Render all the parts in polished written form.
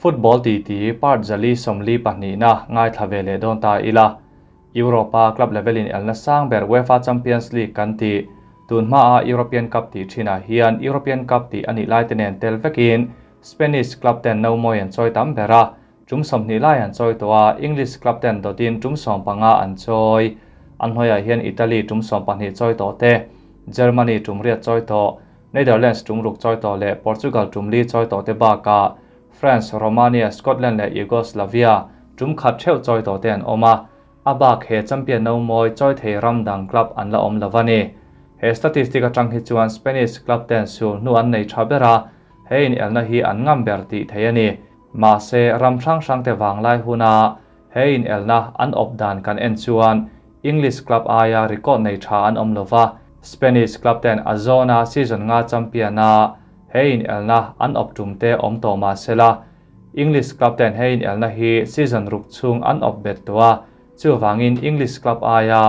Football titi part 442 na ngaithla ve leh dawn ta ila. Europa club level in elna sang ber UEFA Champions League kan ti. Tun hmaa European Cup tih thinah hian European Cup tih a nih lai te nen tel vekin Spanish club ten no mawi an chawi tam ber a, tum 20 lai an chawi tawh a, English club ten dawtin tum 15 an chawi. An hnuaiah hian Italy tum 12 chawi tawh te, Germany tum 8 chawi tawh, Netherlands tum 6 chawi tawh leh Portugal tum 4 chawi tawh te bakah France, Romania, Scotland leh Yugoslavia tum khat theuh chawi tawh te an awm a. A bak he champion no mawi chawi thei ram dang club an la awm lo a ni. He statistic atang hi chuan Spanish club ten sul hnu an nei tha ber a, he in elna hi an ngam ber tih thei a ni. Mahse ram hrang hrang te vanglai huna he in elna an awp dan kan en chuan English club aia record nei tha an awm lova, Spanish club ten a zawna season nga champion a he in elna an awp tum te awm tawh mahsela English club ten he in elna hi season ruk chhung an awp bet tawh a, chuvangin English club aia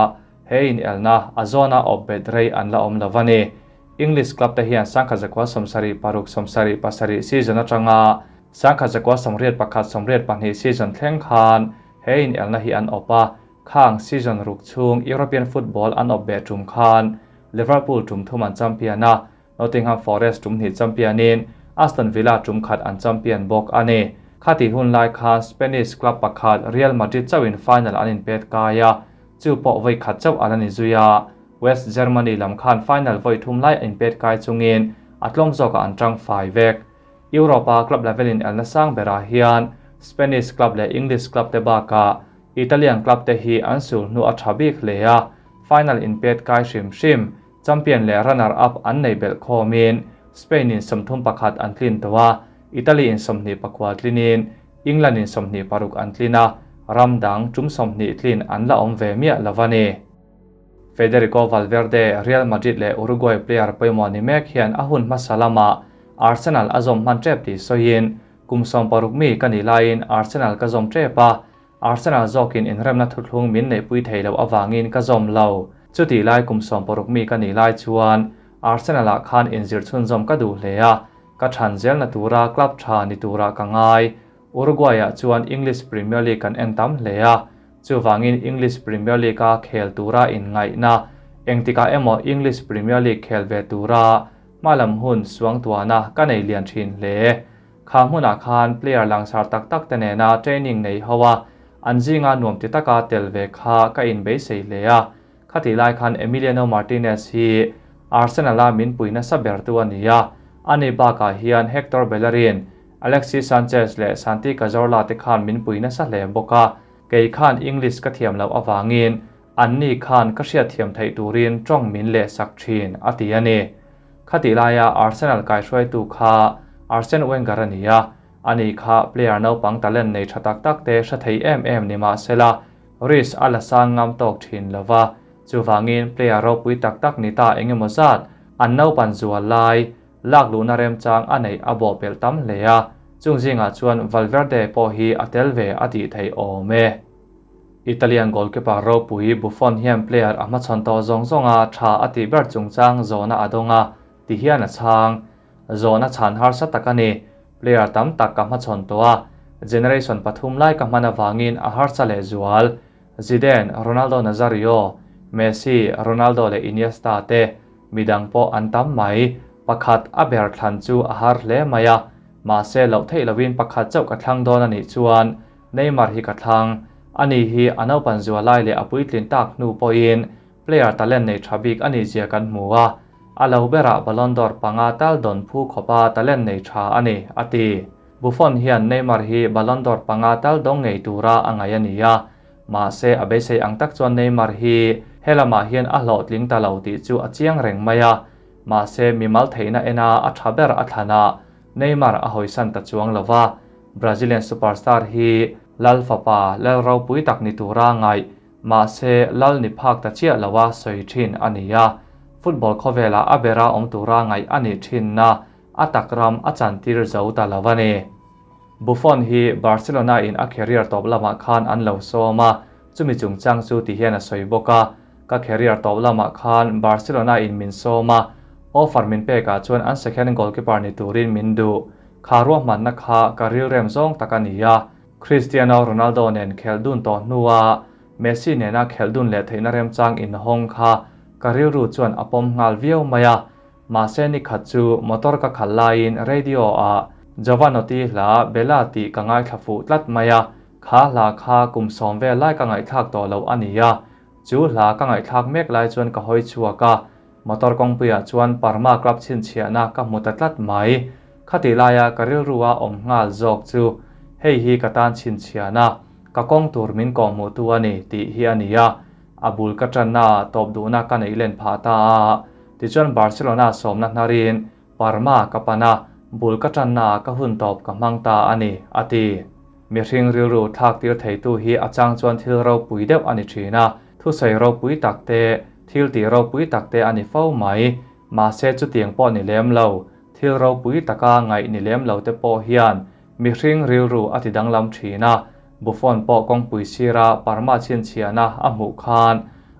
he in elna a zawna awp bet rei an la awm lova ni. English club te hian 1976 77 season atanga 1981 82 season thleng khan he in elna hi an awp a, khang season ruk chhung European football an awp be tum khan Liverpool tum thum an champion a, Nottingham Forest tum hnih championin Aston Villa tum khat an champion bawk a ni. Khati hun lai khan Spanish club pakhat Real Madrid chauhin final an inpet kai a, chu pawh voi khat chauh an ani zui a. West Germany lam khan final voi thum lai inpet kai chungin a tlawm zawkah an tang fai vek. Europa club level in elna sang berah hian Spanish club leh English club te bakah Italian club te hi an sul hnu a tha bik hle a, final inpet kai hrim hrim champion leh runner up an nei belh khawmin Spain in 31 an tlin tawh a, Italy in 24 tlinin England in 26 an tlin a, ram dang tum 20 tlin an la awm ve miah lo a ni. Federico Valverde, Real Madrid leh Uruguay player pawimawh ni mek hian a hun hmasa lama Arsenal a zawm hman tep tih sawiin kum 60 mi ka ni laiin Arsenal ka zawm tep a, Arsenal zawkin inremna thuthlung min neihpui thei lo awangin ka zawm lo. Chuti lai kum 60 mi ka ni lai chuan Arsenal ah khan inzir chhunzawm ka duh hle a, ka than zelna tura club tha ni tura ka ngai. Uruguay ah chuan English Premier League kan en tam hle a, chuwangin English Premier League a khel tura in ngaihna engtikah emaw English Premier League khel ve tura hmalam hun suang tuana ka nei lian thin hle. Kha hmunah khan player langsar tak tak te nena training nei ho a, an zinga nuam ti taka tel ve kha ka in beisei hle a. Khati lai khan Emiliano Martinez hi Arsenal a min puina sa ber tu ani a, ani bakah hian Hector Bellerin, Alexis Sanchez leh Santi Cazorla te khan min puina sa hle bawk a, kei khan English ka thiam loh awangin an ni khan ka hriat thiam theih turin tawng min leh sak thin a ti a ni. Khati laia Arsenal kai hruaitu kha Arsene Wenger ani a, ani kha player naupang talent nei tha tak tak te hre thei em em ni mahsela risk a la sang ngam tawk thin lova, chuwangin player ropui tak tak ni ta engemaw zat an naupan zual lai lak luhna remchang a nei a bawh pelh tam hle a, chung zingah chuan Valverde pawh hi a tel ve a tih theih awm e. Italian goalkeeper ropui Buffon hian player a hmachhawn tawh zawng zawnga tha a tih ber chungchang zawhna a dawng a, ti hian a chhang. Zawhna chhan harsa tak a ni. Player tam tak ka hmachhawn tawh a, generation pathum lai ka hman awangin a harsa leh zual. Zidane, Ronaldo Nazario, Messi, Ronaldo leh Iniesta te midang pawh an tam mai. Pakhat a ber thlan chu a har hle mai a, mahse loh theih lovin pakhat chauh ka thlang dawn a nih chuan Neymar hi ka thlang. Ani hi a naupan zual lai leh a puitlin tak hnu pawhin player talent nei tha bik ani zia kan hmu a, a lo berah Ballon d'Or panga tal dawn phu khawpa talent nei tha ani, a ti. Buffon hian Neymar hi Ballon d'Or panga tal dawng ngei tura a ngai ani a, mahse a beisei ang tak chuan Neymar hi helamah hian a hlawhtling ta lo tih chu a chiang reng mai a, mahse mimal theihna ena a tha ber a thlana Neymar a hawisan ta chuang lova, Brazilian superstar hi Lal fapa Lal ropui tak ni tura ngai, mahse Lal ni phak ta chiah loa sawi thin a ni a, football khawvela a bera awm tura ngaih a nih thin na a takram a chantir zo ta lo a ni. Buffon hi Barcelona in a career tawp lamah khan an lo sawm a, chumi chungchang chu ti hian a sawi bawk a, ka career tawp lamah khan Barcelona in min sawm a, offer min pekah chuan an second goalkeeper ni turin min duh. Kha ruahmanna kha ka rilrem zawng tak a ni a, Cristiano Ronaldo nen khelh dun tawh hnua Messi nena khelh dun leh theihna remchang inhawng kha ka rilru chuan a pawm nghal viau mai a. Mahse ni khat chu motor ka khalh laiin radio ah Jovanotti hla Bella tih ka ngaithla fuh tlat mai a, kha hla kha kum sawm vel lai ka ngaihthlak tawh loh a ni a. Chu hla ka ngaihthlak mek lai chuan ka hawi chhuak a, motor kawngpuiah chuan Parma club chhinchhiahna ka hmu ta tlat mai. Khatih laia ka rilrua awm nghal zawk chu hei hi ka tan chhinchhiahna, ka kawng tur min kawhhmuhtu a ni tih hi a ni a, a bul ka tanna ah tawp duhna ka neih len phah ta a. Tichuan Barcelona sawmna hnarin Parma ka pan a, bul ka tanna ah ka hun tawp ka hmang ta a ni, a ti. Mihring rilru thlak tir theitu hi a chang chuan thil ropui deuh a ni thin a, thusawi ropui tak te, thil tih ropui tak te a ni fo mai. Mahse chutiang pawh ni lem lo, thil ropui taka ngaih ni lem lo te pawh hian mihring rilru a ti danglam thin a, Buffon pawh kawngpui sira Parma chhinchhiahna a hmuh khan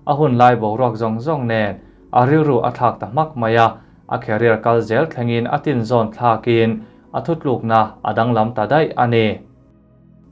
a hun lai boruak zawng zawng nen a rilru a thlak ta hmak mai a, a career kal zel thlengin a tinzawn thlakin a thutlukna a danglam ta daih a ni.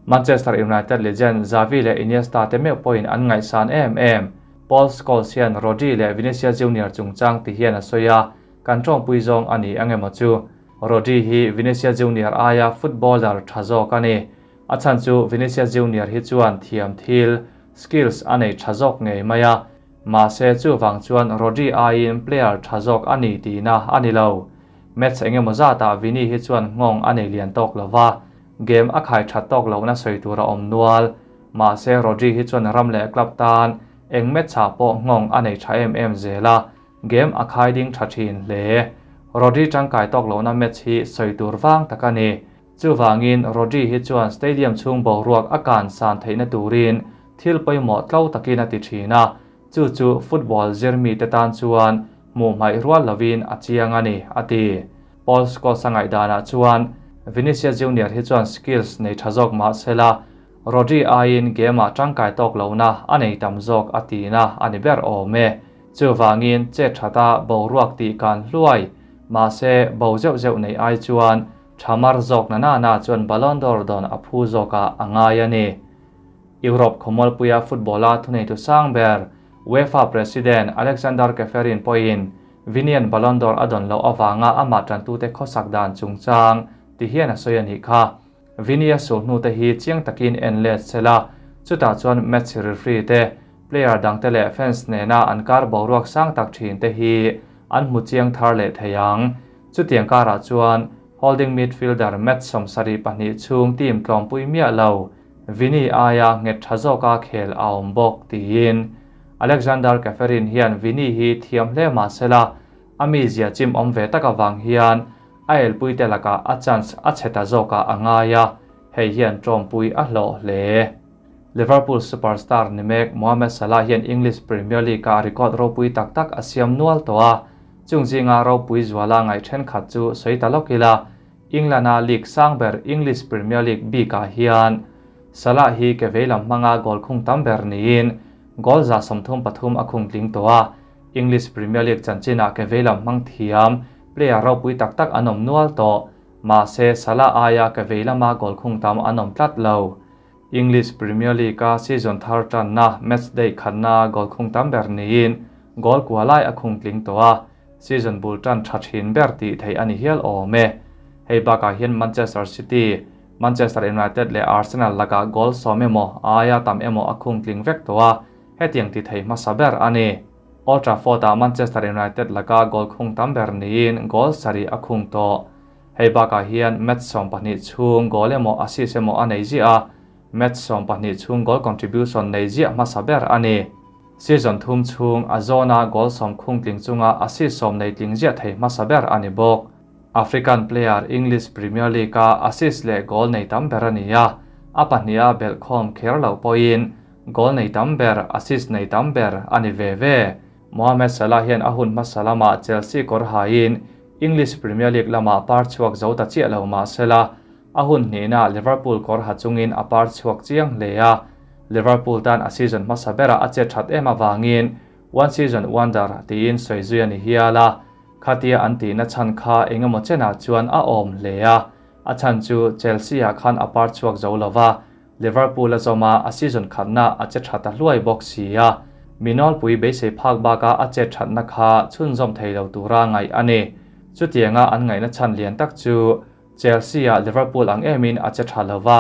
Manchester United legend Xavi leh Iniesta te meuh pawhin an ngaihsan em em. Paul Scholes hian Rodri leh Vinicius Junior chungchang ti hian a sawi a, kan tawngpui zawng a ni ang emaw chu. Rodri hi Vinicius Junior aia footballer tha zawk a ni. A chhan chu Vinicius Junior hi chuan thiam thil, skills, a nei tha zawk ngei mai a, mahse chuvang chuan Rodri aiin player tha zawk a ni tihna a ni lo. Match engemaw zatah Vini hi chuan nghawng a nei lian tawk lo va, game a khai that tawk lohna sawi tur a awm nual. Mahse Rodri hi chuan ram leh club tan eng match-ah pawh nghawng a nei tha em em zel a, game a khai ding tha thin hle. Rodri tangkai tawk lohna match hi sawi tur vang tak a ni. Chuvangin Rodri hi chuan stadium chhung boruak a kan san theihna turin thil pawimawh tlo takin a ti thin a, Chu chu football zirmite tan chuan hmuh hmaih rual lovin a chiang a ni, a ti. Paul Scholes-a ngaihdanah chuan Vinicius Junior hi chuan skills nei tha zawk mah se la, Rodri aiin game-ah tangkai tawk lohna a nei tam zawk a tihna a ni ber awm e. Chuvangin chet thata boruak tih kan hluai, mahse bo zeuh zeuh nei ai chuan tha mar zawk na na na chuan Ballon d'Or dawn a phu zawkah a ngai a ni. Europe khawmualpuia football-a thuneitu sang ber UEFA President Alexander Ceferin pawhin Vinian Ballon d'Or a dawn loh avanga amah tantute khawsak dan chungchang ti hian a sawi a nih kha. Vini-a sulhnute hi chiang takin en let se la, chutah chuan match referee te, player dangte leh fans nena an kar boruak sang tak thinte hi an hmu chiang thar leh thei ang. Chutiang karah chuan holding midfielder match 72 chhung team tlawmpui miah lo Vini aia nghet tha zawka khel a awm bawk, tiin Alexander Ceferin hian Vini hi thiam hle mah sela, a mizia chim awm ve tak avang hian a elpuite lakah a chance a chhe ta zawkah a ngai a, hei hian tawmpui a hlawh hle. Liverpool superstar ni mek Mohamed Salah hian English Premier League-ah record ropui tak tak a siam nual tawh a, chung zinga ropui zuala ngaih thenkhat chu sawi ta lawk ila, England-a league sang ber English Premier League bikah hian Salah hi ke veilam hmanga goal khung tam ber niin goal 33 a khung tling tawh a, English Premier League chanchinah ke veilam hmang thiam player ropui tak tak an awm nual tawh, mahse Salah aia ke veilama goal khung tam an awm tlat lo. English Premier League-a season thar tanna match day khatna goal khung tam ber niin goal kua lai a khung tling tawh a, Season bul tan tha thin ber tih theih a ni hial awm e. Hei bakah hian Manchester City, Manchester United leh Arsenal lakah goal 10 emaw aia tam emaw a khung tling vek tawh a, hetiang ti thei hmasa ber a ni. Old Trafford-ah Manchester United laka goal khung tam ber niin goal 7 a khung tawh. Hei bakah hian match 12 chhung goal emaw assist emaw a nei ziah a, match 12 chhung goal contribution nei ziah hmasa ber a ni. Season thum chhung a zawna goal 10 khung tling chunga assist 10 nei tling ziah thei hmasa ber a ni bawk. African player English Premier League-a assist leh goal nei tam ber a ni a, a pahniha belhkhawm kher loh pawhin goal nei tam ber, assist nei tam ber a ni ve ve. Mohamed Salah hian a hun hmasa lamah Chelsea kawr hain English Premier League lamah par chhuak zo ta chiah lo mah sela, a hun hnihna Liverpool kawr ha chungin a par chhuak chiang hle a. Liverpool tan a season hmasa berah a che that em avangin one season wonder tiin sawi zui a ni hial a, khatia an tihna chhan kha engemaw chenah chuan a awm hle a. A chhan chu Chelsea ah khan a par chhuak zo lova, Liverpool a zawm a, a season khatna a che tha ta hluai bawk si a. Mi nawlpui beisei phak baka a chet thatna kha chhunzawm thei lo tura ngaih a ni. Chutianga an ngaihna chhan lian tak chu Chelsea ah Liverpool ang emin a che tha lova,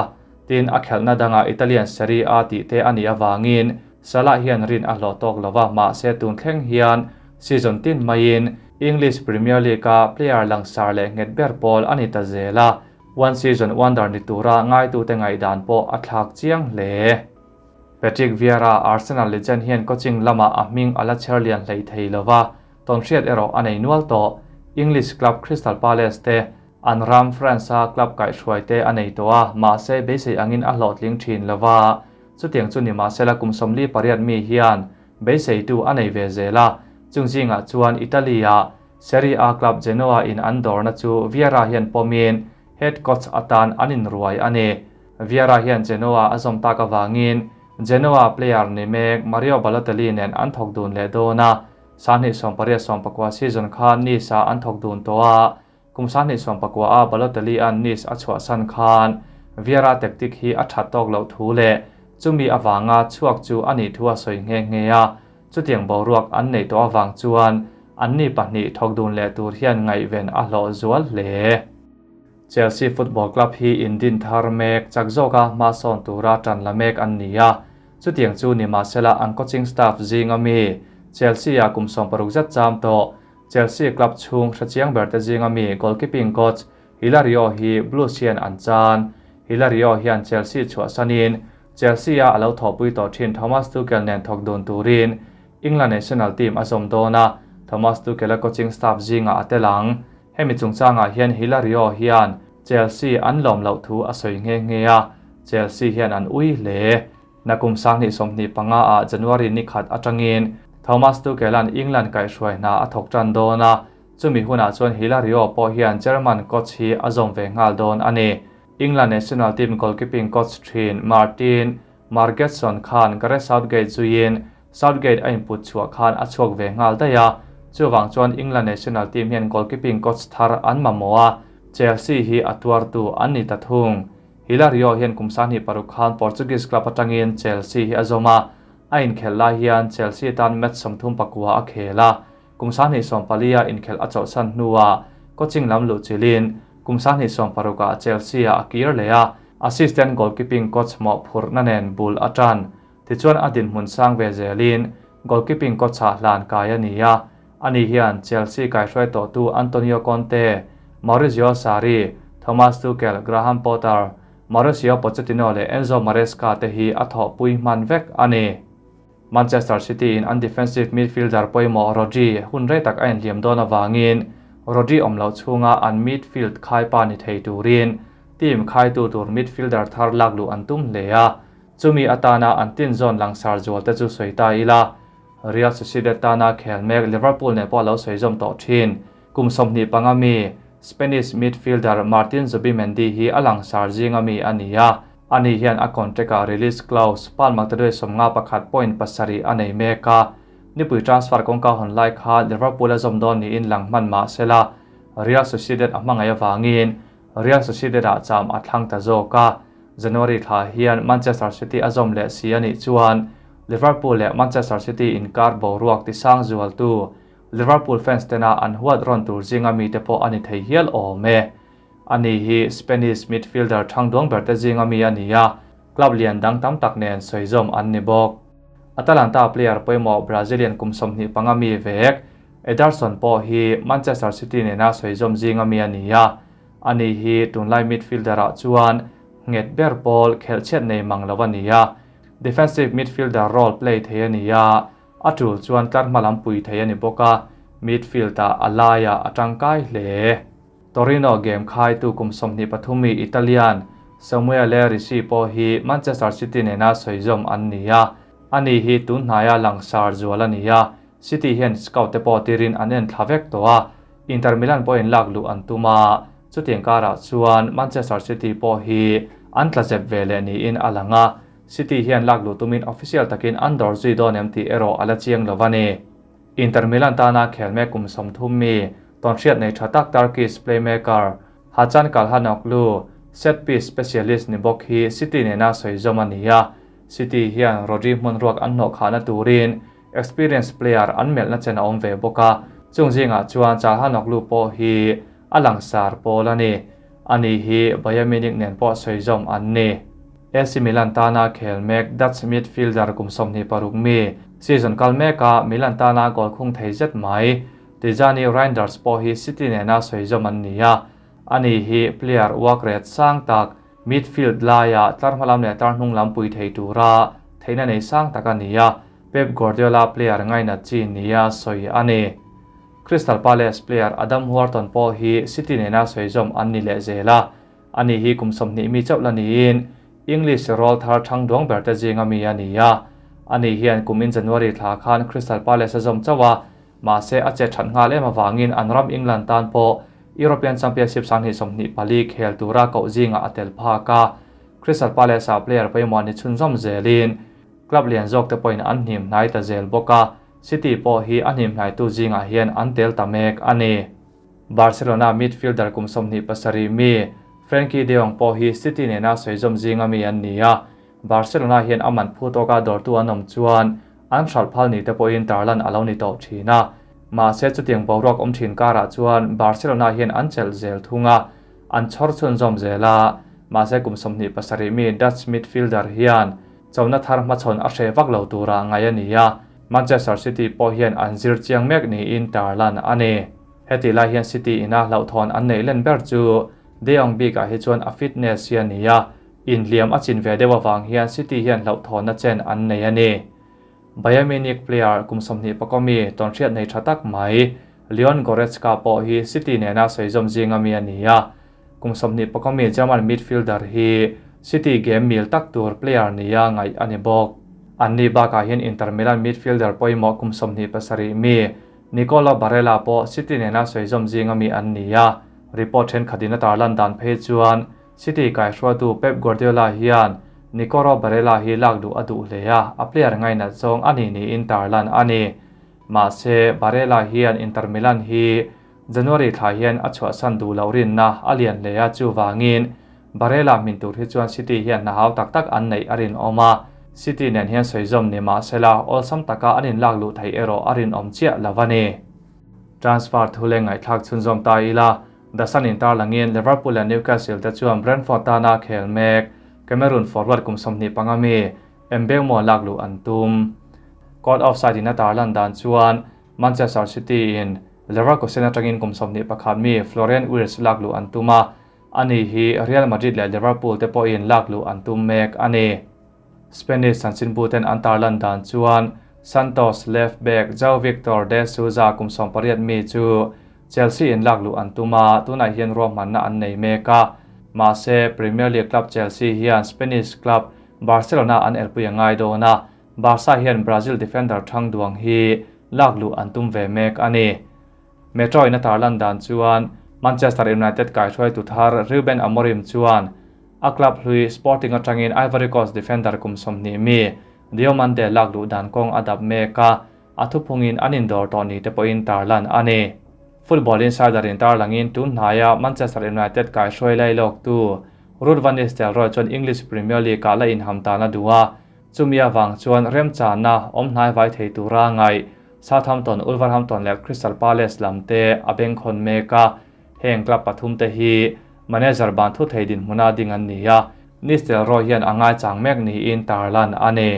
tin a khelhna dangah Italian Serie A tih te a nih avangin Salah hian rin a hlawh tawk lova, mahse tun thleng hian season tin maiin English Premier League-a player langsar leh nghet ber pawl a ni ta zel a, one season wonder ni tura ngaitute ngaihdan pawh a thlak chiang hle. Patrick Vieira, Arsenal legend hian coaching lamah a hming a la chher lian hlei thei lova, tawnhriat erawh a nei nual tawh. English club Crystal Palace te, an ram France-a club kaihhruai te a nei tawh a, mahse beisei angin a hlawhtling thin lova. Chutiang chu nimahsela kum 48 mi hian beiseitu a nei ve zel a, chung zingah chuan Italy-a Serie A club Genoa in an dawrna chu Vieira hian pawmin head coach atan an inruai a ni. Vieira hian Genoa a zawm tak avangin Genoa player ni mek Mario Balotelli nen an thawk dun leh dawn a, 2018-19 season kha Nice-ah an thawk dun tawh a, Kum 2019 a Balotelli an Nice a chhuahsan khan Vieira tactic hi a that tawk loh thu leh chumi avanga chhuak chu a nih thu a sawi nghe nghe a. Chutiang boruak an neih tawh avang chuan anni pahnih thawk dun leh tur hian ngaihven a hlawh zual hle. Chelsea Football Club hi indin thar mek chak zawka hmasawn tura tan la mek an ni a. Chutiang chu nimahsela an coaching staff zinga mi Chelsea-ah kum 60 zet cham tawh Chelsea club chhung hrechiang berte zinga mi goalkeeping coach Hilario hi Blues hian an chan. Hilario hian Chelsea chhuahsanin Chelsea-a a lo thawhpui tawh thin Thomas Tuchel nen thawk dun turin England national team a zawm dawn a, Thomas Tuchel-a coaching staff zingah a tel ang. Hemi chungchangah hian Hilario hian Chelsea an lawm loh thu a sawi nghe nghe a, Chelsea hian an ui hle. Nakum 2025 ah January ni khat atangin Thomas Tuchel-a'n England kaihhruai hna a thawk tan dawn a, chumi hunah chuan Hilario pawh hian German coach hi a zawm ve nghal dawn a ni. England national team goalkeeping coach thin Martin Margetson khan Gareth Southgate zuiin Southgate a input chhuah khan a chhuak ve nghal daih a, chuvang chuan England national team hian goalkeeping coach thar an mamawh a, Chelsea hi a tuartu an ni ta thung. Hilario hian kum 26 khan Portuguese club atangin Chelsea hi a zawm a, a inkhelh lai hian Chelsea tan match 39 a khel a, kum 24 a inkhelh a chawlhsan hnuah coaching lam luh chilin kum 26 ah Chelsea ah a kir leh a, assistant goalkeeping coach mawhphurhna nen bul a tan. Tichuan a dinhmun sang ve zelin goalkeeping coach ah hlan kai a ni a, ani hian Chelsea kaihruai tawhtu Antonio Conte, Maurizio Sarri, Thomas Tuchel, Graham Potter, Mauricio Pochettino leh Enzo Maresca te hi a thawhpui hman vek a ni. Manchester City in an defensive midfielder pawimawh Rodri hun rei tak a inhliam dawn avangin Rodri awm loh chhunga an midfield khaipa ni thei turin team khaitu tur midfielder thar lak luh an tum hle a, chumi atana an tin zawn langsar zual te chu sawi ta ila. Real Sociedad tana khel mek Liverpool nen pawh a lo sawi zawm tawh thin. Kum 25 mi Spanish midfielder Martin Zubimendi hi a langsar zinga mi a ni a, ani hian a contract-ah release clause pound maktaduai 51.7 a nei mek a. Nipui transfer kawngka hawn lai kha Liverpool a zawm dawn niin lang hman mah sela, Real Sociedad a hmangaih avangin Real Sociedad-ah cham a thlang ta zawk a. January thla hian Manchester City a zawm leh si a nih chuan Liverpool leh Manchester City inkar boruak tisang zualtu Liverpool fans tena an huat rawn tur zinga mite pawh a ni thei hial awm e. Ani hi Spanish midfielder thangduang berte zinga mi a ni a, club lian dang tam tak nen sawi zawm an ni bawk. Atalanta player pawimawh Brazilian kum 25 mi vek Ederson pawh hi Manchester City nena sawi zawm zinga mi a ni a, ani hi tunlai midfielder ah chuan nghet ber pawl khelhchhiat nei mang lo a ni a, defensive midfielder role play thei a ni a, a tul chuan tlar hma lam pui thei a ni bawk a, midfield ah a laiah a tangkai hle. Torino game khaitu kum 23 mi Italian Samuele Ricci pawh hi Manchester City nena sawi zawm an ni a, ani hi tun hnaia langsar zual a ni a, City hian scout te pawh tirin an en thla vek tawh a, Inter Milan pawhin lak luh an tum a, chutiang karah chuan Manchester City pawh hi an tla zep ve leh niin a lang a, City hian lak luh tumin official takin an dawr zui dawn em tih erawh a la chiang lo a ni. Inter Milan tana khel mek kum 30 mi tawnhriat nei tha tak Turkish playmaker Hakan Calhanoglu, set piece specialist ni bawk hi City nena sawi zawm a ni a, City hian Rodri hmun ruak an hnawh khahna turin experience player an melhna chen a awm ve bawk a, chung zingah chuan Calhanoglu pawh hi a langsar pawl a ni. Ani hi Bayern Munich nen pawh sawi zawm an ni. AC Milan tana khel mek Dutch midfielder kum 26 mi, season kal meka Milan tana goal khung thei zet mai Tijjani Reijnders pawh hi City nena sawi zawm an ni a, ani hi player work rate sang tak, midfield laia tlar hma lam leh tlar hnung lam pui thei tura theihna nei sang tak a ni a, Pep Guardiola player ngainat chi nia sawi a ni. Crystal Palace player Adam Wharton pawh hi City nena sawi zawm an ni leh zel a, ani hi kum 20 mi chauh la niin English rawlthar thang duang ber te zinga mi a ni a, ani hian kumin January thla khan Crystal Palace a zawm chauh a, mahse a che that nghal em awangin an ram England tan pawh European Championship 2024 khel tura koh zinga a tel phak a, Crystal Palace a player pawimawh ni chhunzawm zelin club lian zawk te pawhin an hnim hnai ta zel bawk a, City pawh hi a hnim hnai tu zingah hian an tel ta mek a ni. Barcelona midfielder kum 27 mi Frenkie de Jong pawh hi City nena sawi zawm zinga mi an ni a, Barcelona hian a man phu tawka dawrtu an awm chuan an hralh phal ni te pawhin tarlan a lo ni tawh thin a, mahse chutiang boruak awm thin karah chuan Barcelona hian an chelh zel thung a, an chhawr chhunzawm zel a, mahse kum 27 mi Dutch midfielder hian chona thar hmachhawn a hre vak lo tura ngai a ni a, Manchester City pawh hian an zir chiang mek niin tarlan a ni. Heti lai hian City ina hlauhthawn an nei len ber chu De Jong bikah hi chuan a fitness hi a ni a, inhliam a chin ve deuh awang hian City hian hlauhthawnna chen an nei a ni. Bayern Munich player kum 24 mi tawnhriat nei tha tak mai Leon Goretzka pawh hi City nena sawi zawm zinga mi a ni a, kum 24 mi German midfielder hi City game mil tak tur player nia ngai a ni bawk. An ni bakah hian Inter Milan midfielder pawimawh kum 27 mi Nicola Barella pawh City nena sawi zawm zinga mi an ni a, report thenkhatin a tarlan dan phei chuan City kaihruaitu Pep Guardiola hian Nicolo Barella hi lak duh a duh hle a, a player ngainat zawng a ni niin tarlan a ni. Mahse Barella hian Inter Milan hi January thla hian a chhuahsan duh loh rinna a lian hle a, chuwangin Barella hmin tur hi chuan City hian hna hau tak tak an neih a rin awm a, City nen hian sawi zawm ni mahsela awlsam taka an inlak luh theih erawh a rin awm chiah lo a ni. Transfer thu leh ngaihthlak chhunzawm ta ila, The Sun in tarlangin Liverpool leh Newcastle te chuan Brentford tana khel mek Cameroon forward kum 25 mi Mbeumo lak luh an tum. Caught offside in a tarlan dan chuan Manchester City in Leverkusen atangin kum 21 mi Florian Wirtz lak luh an tum a, ani hi Real Madrid leh Liverpool te pawhin lak luh an tum mek a ni. Spanish chanchinbu ten an tarlan dan chuan Santos left back João Victor de Souza kum 18 mi chu Chelsea in lak luh an tum a, tunah hian ruahmanna an nei mek a, mahse Premier League club Chelsea hian Spanish club Barcelona an elpui a ngai dawn a, Barca hian Brazil defender thang duang hi lak luh an tum ve mek a ni. Metro in a tarlan dan chuan Manchester United kaihruaitu thar Ruben Amorim chuan a club hlui Sporting atangin Ivory Coast defender kum 20 mi Diomande lak luh dan kawng a dap mek a, a thuphungin an indawr tawh ni te pawhin tarlan a ni. Football Insider in tarlangin tun hnaia Manchester United kaihruai lai lawk tu Ruud van Nistelrooy chuan English Premier League ah la inham tan a duh a, chumi awang chuan remchana awm hnai vai thei tura ngai Southampton, Wolverhampton leh Crystal Palace lam te a bengkhawn mek a, heng club pathum te hi manager ban thu thei din hmuna ding an ni a, Nistelrooy hian a ngai chang mek niin tarlan a ni.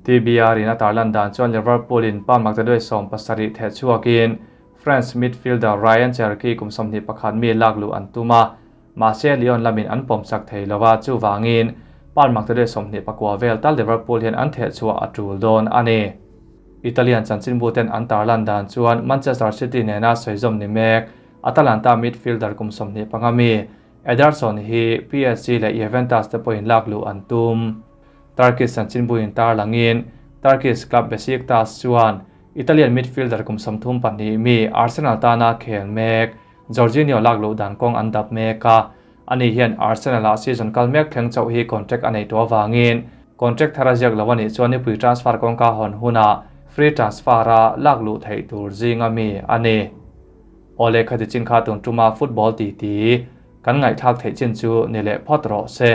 TBR in a tarlan dan chuan Liverpool in pound maktaduai 70 theh chhuakin France midfielder Ryan Cherki kum 21 mi lak luh an tum a, mahse Lyon lamin an pawm sak thei lova, chuwangin pound maktaduai 29 vel tal Liverpool hian an theh chhuah a tul dawn a ni. Italian chanchinbu ten an tarlan dan chuan Manchester City nena sawi zawm ni mek Atalanta midfielder kum 25 mi Ederson hi PSG leh Juventus te pawhin lak luh an tum. Turkish chanchinbu in tarlangin Turkish club Besiktas chuan Italian midfielder kum 32 mi Arsenal tana khel mek Jorginho lak luh dan kawng an dap mek a, ani hian Arsenal a season kal mek thleng chauh hi contract a nei tu awangin contract thar a ziak lo ani chuan nipui transfer kawngka hawn huna free transfer a lak luh theih tur zinga mi a ni. Ole khati chin kha tun tuma football ti ti. Kan ngaihthlak theih chin chu ni leh phawt rawh se.